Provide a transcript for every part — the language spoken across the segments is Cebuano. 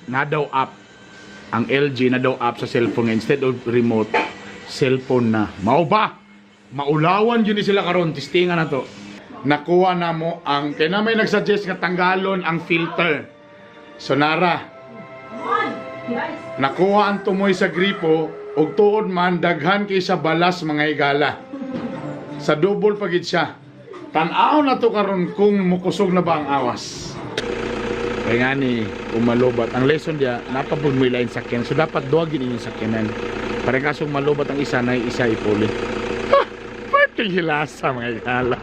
Na daw app. Ang LG na daw app sa cellphone nga instead of remote, cellphone na. Mao ba? Maulawan yun ni sila karon, testingan na to. Nakuha na mo ang kay na may nagsuggest nga tanggalon ang filter. So nara, nakuha ang tumoy sa gripo ug tuod man daghan kay sa balas mga higala. Sa double pagid siya. Tan-aw na to karon kung mukusog na ba ang awas. Kaya nga ni umalobat. Ang lesson diya, napapag mo ilain sakyan. So dapat duwagin inyong sakyanan. Para kasong malobat ang isa na isa ipuli. Ha! Parting hilasa mga higala.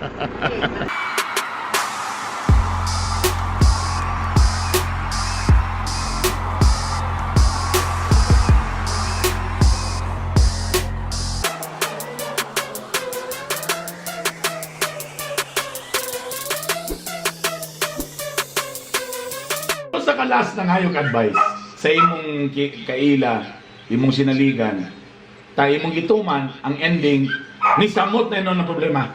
Sa kalas ng hayok advice sa imong kaila, imong sinaligan, ta imong gituman, ang ending, ni samot na inon ang problema.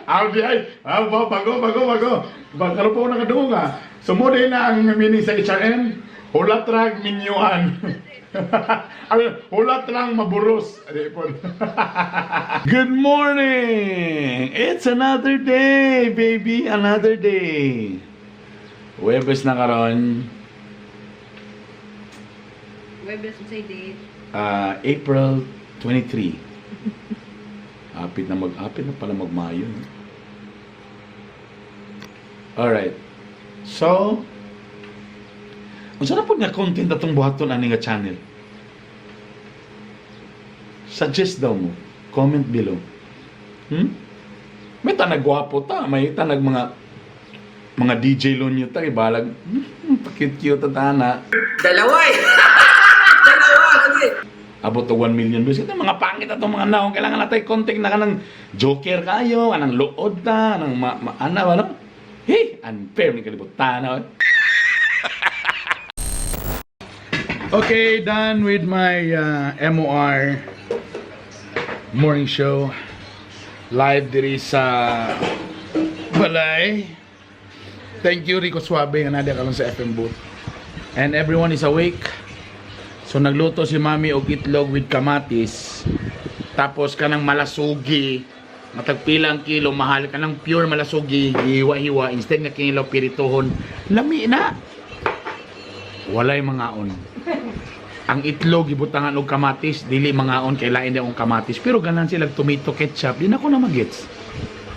Aw di ay, aw ba bago bago bago. Ba po nakadungog ah. Sumudi na ang meaning sa HRM, hulat rag minyuan. Ay, hulat lang maburos. Adi po. Good morning! It's another day, baby. Another day. Huwebes na karon, Webes unsay date? April 23. Apit na pala magmayo. No? Alright. So, unsa na pud nga content atong buhaton ani nga channel? Suggest daw mo. Comment below. May tanag gwapo ta, may tanag mga DJ lonyo ta, ibalag. Pakit-cute ta na. Dalawa eh. Dalawa kasi. Abot og 1 million views. Ito mga pangit atong mga naong kailangan natay content na kanang joker kayo, kanang luod ta, kanang ma, ma ana ba no? Hey, unfair ni kalibutan na. Okay, done with my MOR morning show. Live diri sa balay. Thank you Rico Suabe nga naa karon sa FM booth. And everyone is awake. So nagluto si Mami og itlog with kamatis. Tapos kanang malasugi, matagpilang kilo mahal kanang pure malasugi, hiwa-hiwa instead nga kinilaw pirituhon. Lami na. Walay mangaon. Ang itlog gibutangan og kamatis, dili mangaon kay lain daw ang kamatis. Pero ganan sila tomato ketchup, di na ko na magets.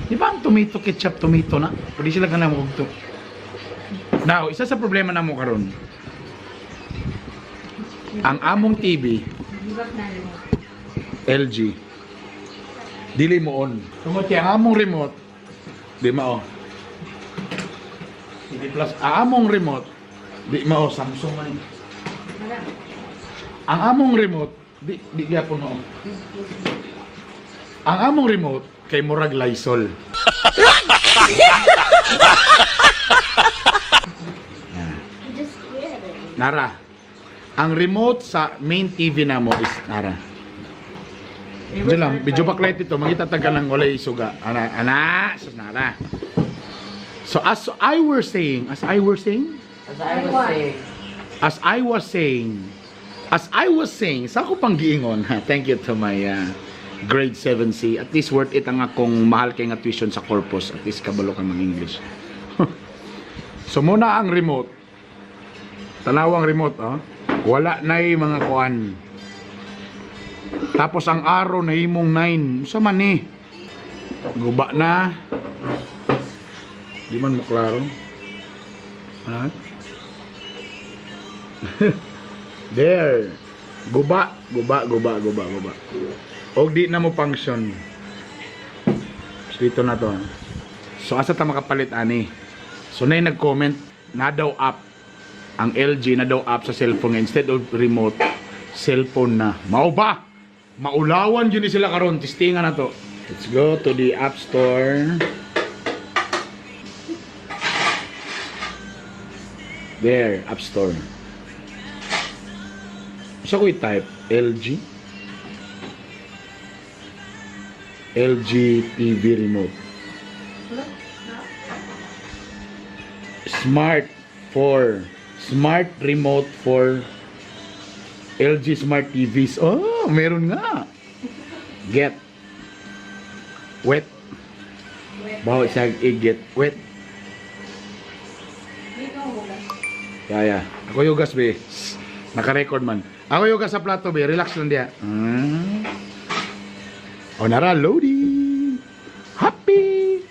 Di ba ang tomato ketchup tomato na? Pwede sila ganan og to. Now, isa sa problema namo karon. Ang among TV, Give up na remote. LG. Dili mo on. Tungod kay ang among remote, di mao. TV Plus, ang among remote, di mao Samsung man. Ni. Wala. Ang among remote, di di gyapon mao. Ang among remote kay murag Lysol. Just wear it. Nara. Ang remote sa main TV namo is nara. Diyan lang, medyo backlight ito, mangita taga ng walay suga. Ana, ana, sus nara. So as I were saying, as I were saying, As I was saying. as I was saying, as I was saying, sa ako pang giingon, ha, thank you to my grade 7C. At least worth it ang akong mahal kay nga tuition sa corpus. At least kabalo ka mag-English. So muna ang remote. Tanawang remote, oh. Wala na mga kuan. Tapos ang arrow na imong 9. Sa man ni? Guba na. Di man mo klaro. Ha? There. Guba, guba, guba, guba, guba. Og di na mo function. Dito na to. So asa ta makapalit ani? So nay nag-comment na daw app ang LG na daw app sa cellphone nga instead of remote, cellphone na. Mao ba? Maulawan yun ni sila karon, testingan na to. Let's go to the App Store. There, App Store. Sa ko i-type LG LG TV remote. Smart. For smart remote for LG Smart TVs. Oh, meron nga. Get. Wet. Bawo siya i-get wet. Yeah. Ako yugas, be. Naka-record man. Ako yugas sa plato, be. Relax lang diya. O, nara, loading. Happy.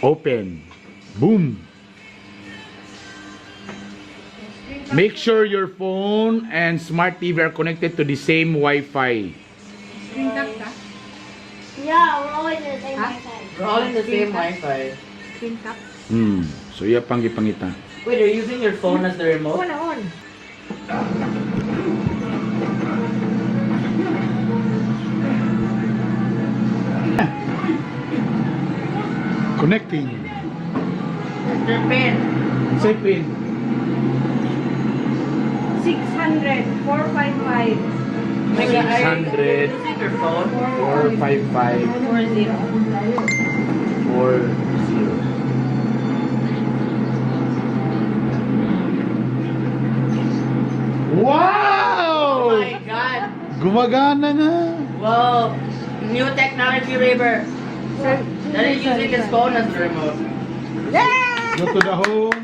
Open. Boom. Make sure your phone and smart TV are connected to the same Wi-Fi. Screen tap ka? Yeah, we're always in the same Huh? Wi-Fi. We're all in the same Wi-Fi. Screen tap? So, iya pang gipangita. Wait, you're using your phone as the remote? Wala on. Connecting. Your pin. Say pin. 600, 455, My God, are you 600. using your phone? 455 40. 40. Wow! Oh my God. Gumagana nga. Whoa. New technology, Raver. That is using his phone as the remote. Go to the home.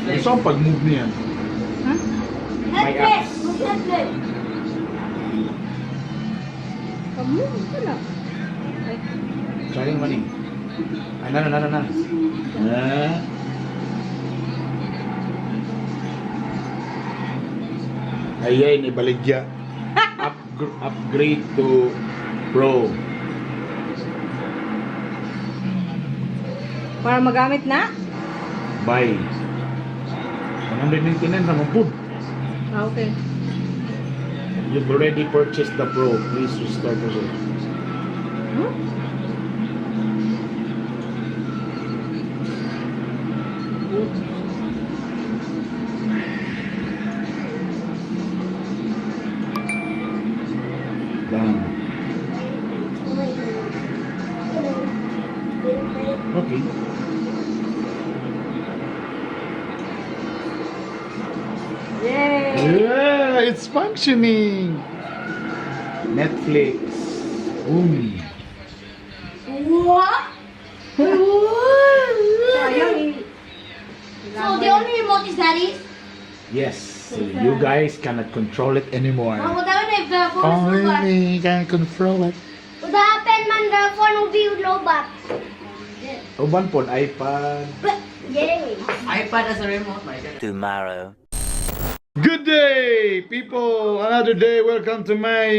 Netflix. So, ang pag-move niya. My Netflix! apps. Netflix! Kamu, wala. Ay, Trying money. Ay, na, na, na, na. Ah. Ayan, ibaligya. Upgrade to Pro. Para magamit na? Buy. 199 naman po. Ah, okay. You've already purchased the Pro. Please restore the Hmm? Done. Okay. Yay! Yeah, it's functioning. Netflix. Boom. What? So, ayaw eh. So the only remote is Daddy's? Yes, you guys cannot control it anymore. Mom, what happen if the phone is Only low bat? me can control it. What happen man the phone will be low bat? Uban po, iPad. But, yay! iPad as a remote, my God. Tomorrow. Good day, people! Another day. Welcome to my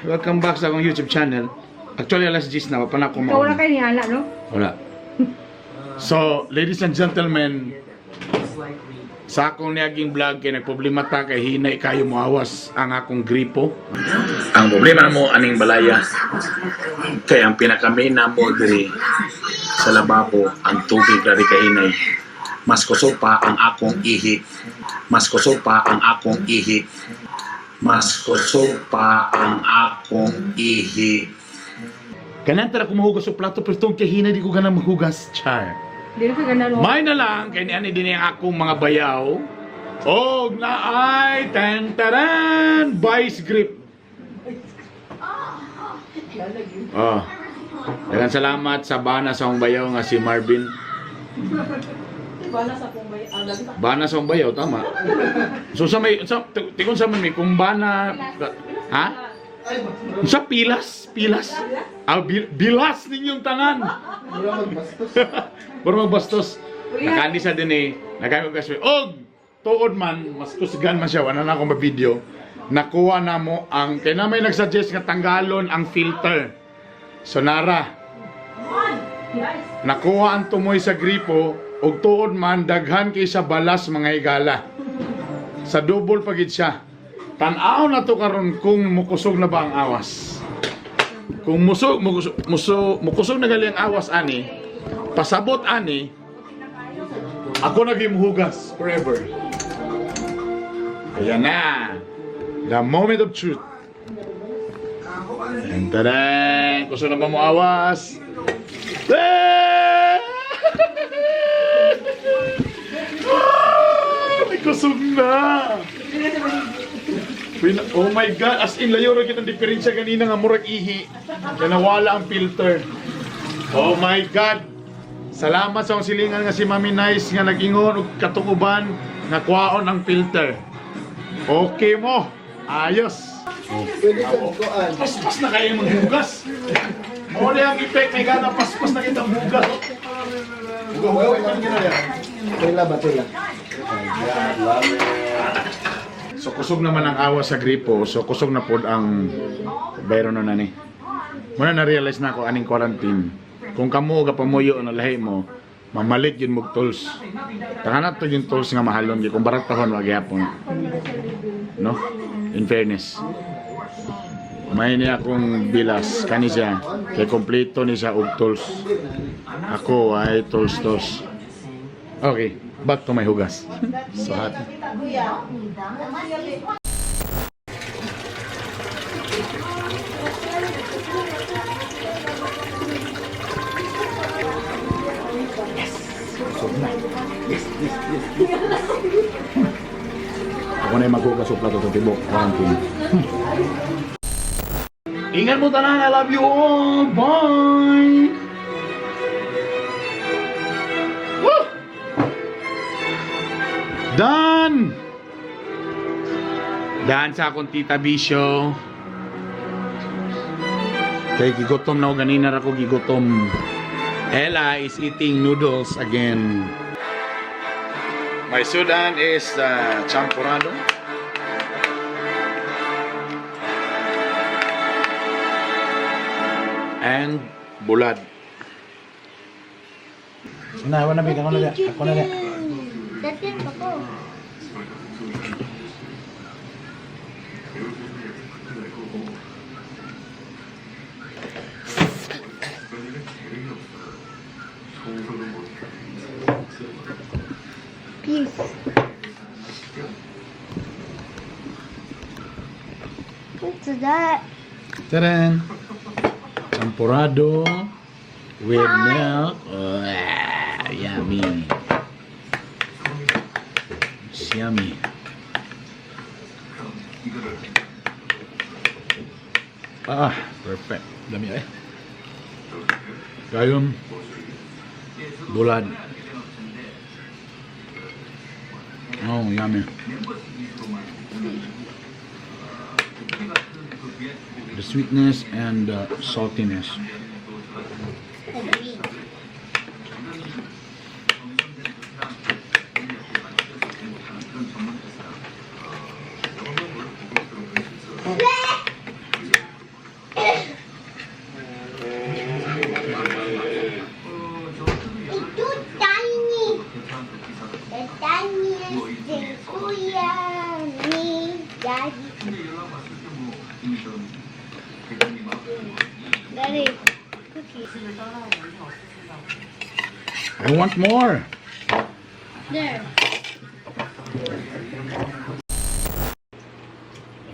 welcome back sa akong YouTube channel. Actually, alas 10 na, pa na ako Ikaw wala mauna. kayo ni Ana, no? Wala. So, ladies and gentlemen, It's like me. sa akong niaging vlog kay nagproblema ta kay hinay kayo moawas ang akong gripo. Ang problema mo aning balaya kay ang pinaka-main namo diri sa lababo ang tubig diri kay hinay. Mas kusog pa ang akong ihi. Mas kusog pa ang akong ihi. Mas kusog pa ang akong ihi. Kanan tara kumuhugas og plato pero tong kay hinay di ko ganang maghugas, char. Di na ka ganan, no? May na lang, kay niani din ang akong mga bayaw. Og naay tantaran vice grip. Oh. Daghang salamat sa bana sa akong bayaw nga si Marvin. Bana sa akong bayaw, tama. So sa may sa tikon sa man may kung bana ha? Sa pilas, pilas. Ah, bilas ninyong tanan. Mura magbastos. Nakani sa din eh. Nagami kasi og tuod man mas kusgan man siya wala na akong ma-video. Nakuha na mo ang kay na may nagsuggest nga tanggalon ang filter. So nara. Nakuha ang tumoy sa gripo og tuod man daghan kay sa balas mga higala. Sa double pagid siya. Tan-aw na to karon kung mukusog na ba ang awas. Kung musog, mukusog, muso, mukusog na gali ang awas ani, pasabot ani, ako naging hugas forever. Ayan na. The moment of truth. And tadan! Kusog na ba mo awas? Eh! Kusog na! Oh my God, as in layo ra kitang diferensya ganina nga murag ihi. Kaya nawala ang filter. Oh my God. Salamat sa akong silingan nga si Mami Nice nga nag-ingon og katukuban nga kwaon ang filter. Okay mo. Ayos. Pwede ka kuan. Paspas na kayo maghugas. Mao na ang effect may gana paspas na kitang hugas. Hugas hugas ka na. Tela ba tela? So kusog naman ang awa sa gripo, so kusog na pod ang bayro no nani. Muna na-realize na ako aning quarantine. Kung kamo gapamuyo na lahi mo, mamalit yun mog tools. Taka na to yung tools nga mahalon gyud kung baratahon wa gyapon. No? In fairness. May niya akong bilas kani siya kay kompleto ni siya og tools. Ako ay tools tools. Okay, back to my hugas. So happy. Busog na. Yes. Ako na yung maghugas sa plato sa tibok. Quarantine. Ingat mo tanan. I love you all. Bye! Woo! Done! Done sa akong Tita Bisyo. Kay gigutom na ako ganina ra ko gigutom. Ella is eating noodles again. My sudan is champurrado. And bulad. Na, wala na, ako na, ako na. That's it, ako. Peace. What's that? Taran! Champurrado with milk. Oh, yummy. It's yummy. Ah, perfect. Dami eh. Gayong bulad. Oh, yummy. The sweetness and the saltiness. Agree. It's too tiny. The tiniest thing, Kuya, me, Daddy. Daddy, cookies. I want more. There.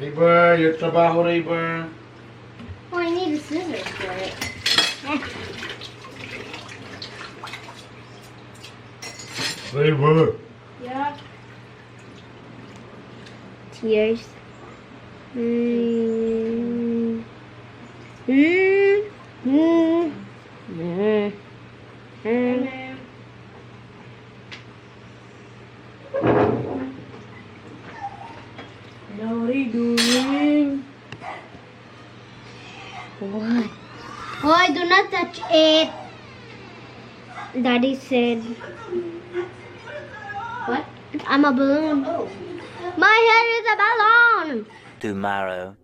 River, your trabaho, River. Oh, I need a scissors for it. River. Yeah. Tears. What are you doing? What? Oh, I do not touch it. Daddy said. What? I'm a balloon. My head is a balloon. Tomorrow.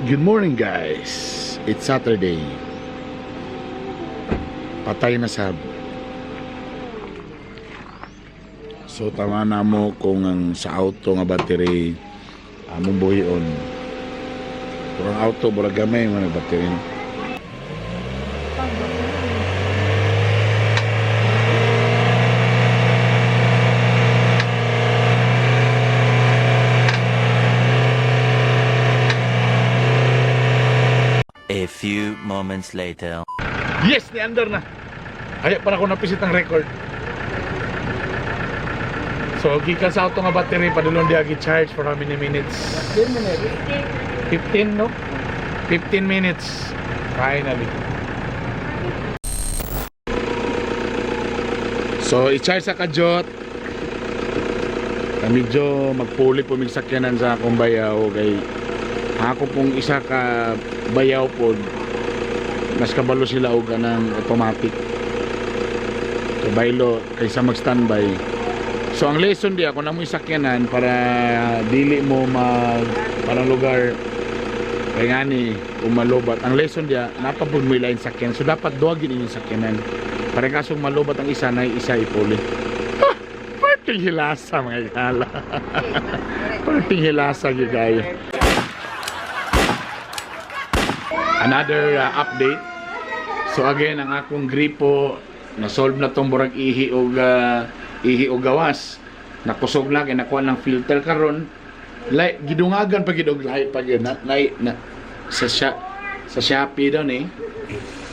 Good morning, guys. It's Saturday. Patay na sab. So tama na mo kung ang sa auto nga battery among buhion. Pero ang auto murag gamay man ang battery. No? A few moments later. Yes, ni andar na. Ay, para ko napisit ang record. So gikan sa auto nga battery padulong diha gi-charge for how many minutes? 10 minutes. 15, no? 15 minutes. Finally. So, i-charge sa kajot. Medyo magpuli po mig sakyanan sa akong bayaw kay ako pong isa ka bayaw po, mas kabalo sila og kanang automatic. So baylo kaysa mag standby. So ang lesson di ako na mo sakyanan para dili mo mag parang lugar kay ngani kung malobat. Ang lesson diya, napapag mo ilain sakyanan. So dapat duha gid inyong sakyanan. Para kasong malobat ang isa na isa ipuli. Ha! Parting hilasa, mga gala. Parting hilasa gyud kayo. Another update. So again, ang akong gripo na-solve na tong burag ihi og gawas. Nakusog na kay nakuha ng filter karon. Like gidungagan pa gid og lahi pa gyud na sa Shopee daw ni.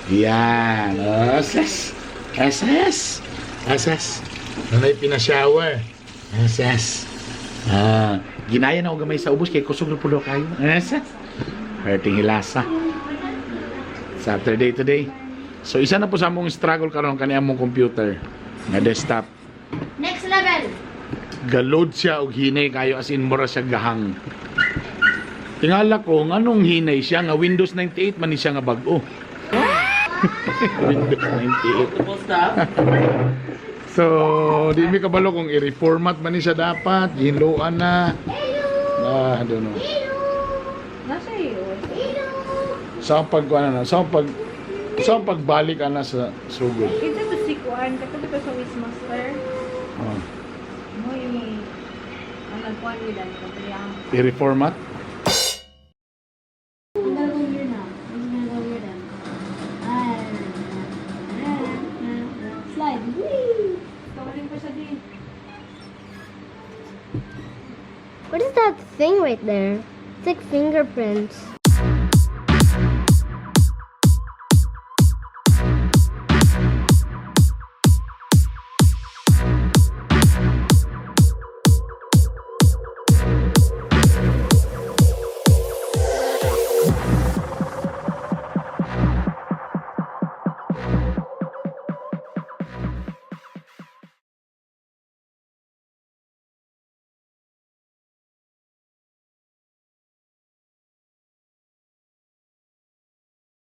Yan. Asas. Asas. Asas. Nanay pina-shower. Asas. Ah, ginaya na ako gamay sa ubos kay kusog na pulo kayo. Asas. Hurting hilasa. Saturday today. So isa na po sa among struggle karon kani among computer nga desktop. Next level. Gaload siya og hinay kayo, as in mura siya gahang. Tingala ko nganong hinay siya nga Windows 98 man ni siya nga bag-o. Windows 98. Multiple stuff. So, di mi kabalo kung i-reformat man ni siya dapat, hinloan na. Ah, I don't know. Nasa iyo. Sa ang pagbalik ana sa sugod. Kinsa to si Kuan? Kato ba to sa Wishmaster? Oh. Mo yung ang nagkuan nila. Ang I-reformat? I'm gonna go here now. I'm gonna go here then. Ah, ah, ah, slide. Whee! Kawalin pa siya din. What is that thing right there? It's like fingerprints.